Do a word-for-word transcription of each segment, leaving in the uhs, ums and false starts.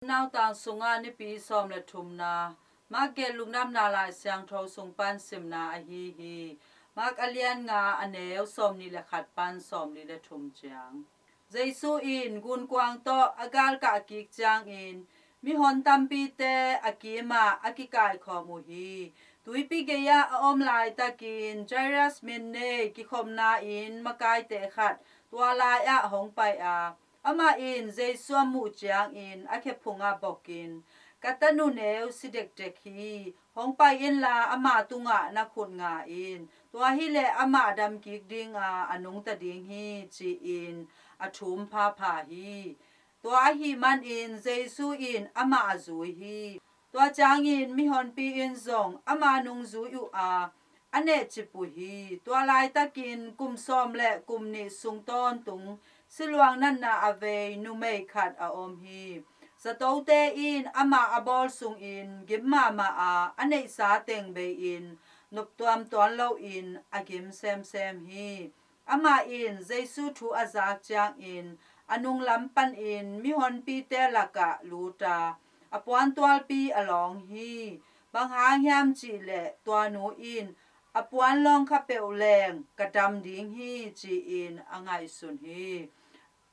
Nautang sungah nipi sawm le thumna, Mark gelh Lungdamna Lai Siangtho sung pan simna ahi hi. Mark a lian nga, a neu sawmnih le khat pan sawmnih le thum ciang. Jesu in gunkuang tawh a galkah kik ciangin mihon tampite a kimah a kikaikhawm uh hi. Tuipi gei-ah a om laitakin Jairus min nei kikhopna inn makaite khat tua lai-ah hong pai a, amah in Jesu a muh ciangin a khe phungah bokin, "Ka tanu neu si dekdek hi. Hong pai inla ama tungah na khut nga in. Tua hileh amah damkik dinga a nungta ding hi," ci-in a thum phapha hi. Tua ahih manin Jesu in amah a zui hi. Tua ciangin mihonpi in zong ama nungzui uh a, a nehcip uh hi. Tua laitakin kum sawm le kum nih sung tawntung siluang natna a vei numei khat a om hi. Zatote in amah a bawl sungin gim mahmah a, a neihsa teng bei-in noptuam tuan loin a gim semsem hi. Amah in Jesu thu a zak ciangin a nunglam panin mihonpite lakah lut a, a puantualpi a lawng hi. Bang hang hiam cih leh tua nu in, "A puan lawng kha peuh leng ka dam ding hi," ci-in a ngaihsun hi.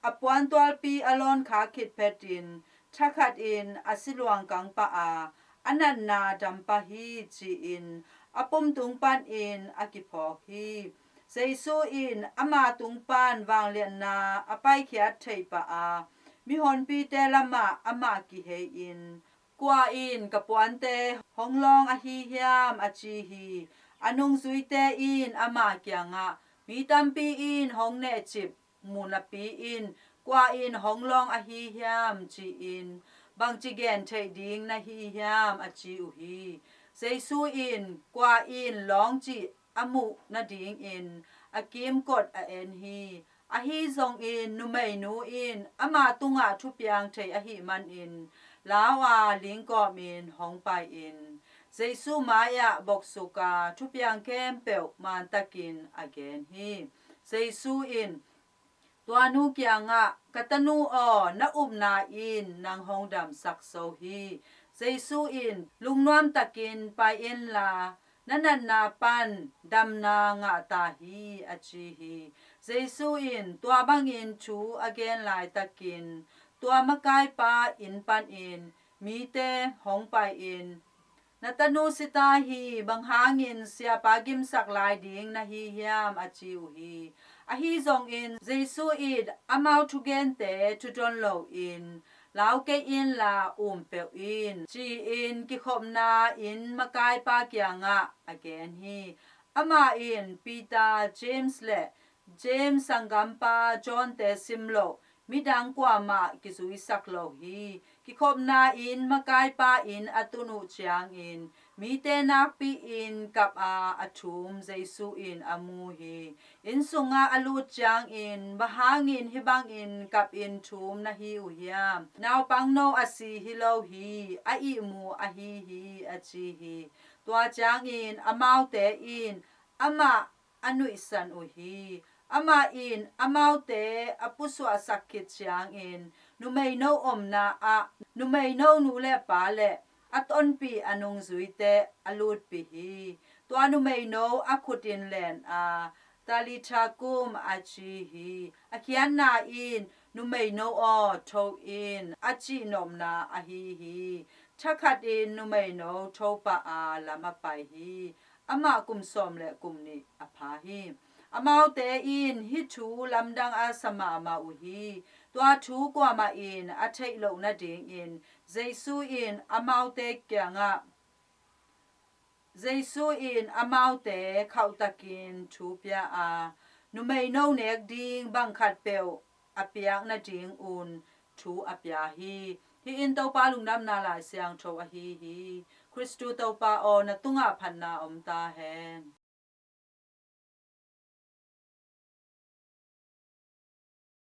A puantualpi a lawn kha khit phetin thakhatin a siluang kang pah a, a natna dam pah hi, ci-in a pum tung panin a kiphawk hi. Jesu in ama tung pan vangliatna a paikhiat thei pah a, mihonpite lamah amah kihei-in, "Kua in ka puante hong lawng ahi hiam?" a ci hi. A nungzuite in ama kiangah, "Mi tampi in hong nehcip mu napi-in, kua in hong lawng ahi hiam?" ci-in, "Bangci gen theih ding na hi hiam?" a ci uh hi. Jesu in kua in lawng cih a muh nadingin a kimkot a en hi. Ahi zongin numeinu in ama tungah thupiang thei ahih manin lau a, lingkawmin hong pai-in Jesu mai-ah boksuk a, thupiang khempeuh mantakin a gen hi. Jesu in tua nu kiangah, "Ka tanu aw, na upna in nang hong damsak zo hi. Jesu in, lungnuam takin pai inla, na natna pan damna ngah ta hi," a ci hi. Jesu in tua bangin thu a gen laitakin tua makaipa inn panin mite hong pai-in, "Na tanu si ta hi, bang hangin siapa gimsak lai ding na hi hiam?" a ci uh hi. Ahi zongin Jesu in amau thugente thudon loin, "Lau kei inla um peuh in," ci-in kikhopna inn makaipa kiangah a gen hi. Amah in Peter, James le James sanggampa John-te simloh midang kuamah kizuisak lo hi. Kikhopna inn makaipa inn a tun uh ciangin mite nakpi-in kap a, a thum Jesu in a mu hi. Inn sungah a lut ciangin, "Bang hangin hih bangin kapin thum na hi uh hiam? Naupangno a si hi lo hi, a ihmu ahi hi," a ci hi. Tua ciangin amaute in amah a nuihsan uh hi. Amah in amaute a pusuahsak khit ciangin numeino omna ah numeino nu le pa le a tonpih a nungzuite a lutpih hi. Tua numeino a khut in len a, "Talitha kum," a ci hi. A khiatna in, "Numeino aw, tho in," a cihnopna ahi hi. Thakhatin numeino tho pah a, lam a pai hi. Amah kum sawm le kum nih a pha hi. Amaute in hih thu lamdang a sa mahmah uh hi. Tua thu kuamah in a theih loh nadingin Jesu in amaute kiangah, Jesu in amaute khauhtakin thu pia a, numeino nek ding bang khatpeuh a piak nadingun thu a pia hi. Hih in Topa Lungdamna Lai Siangtho ahi hi. Khristu Topa aw, na tungah phatna om ta hen.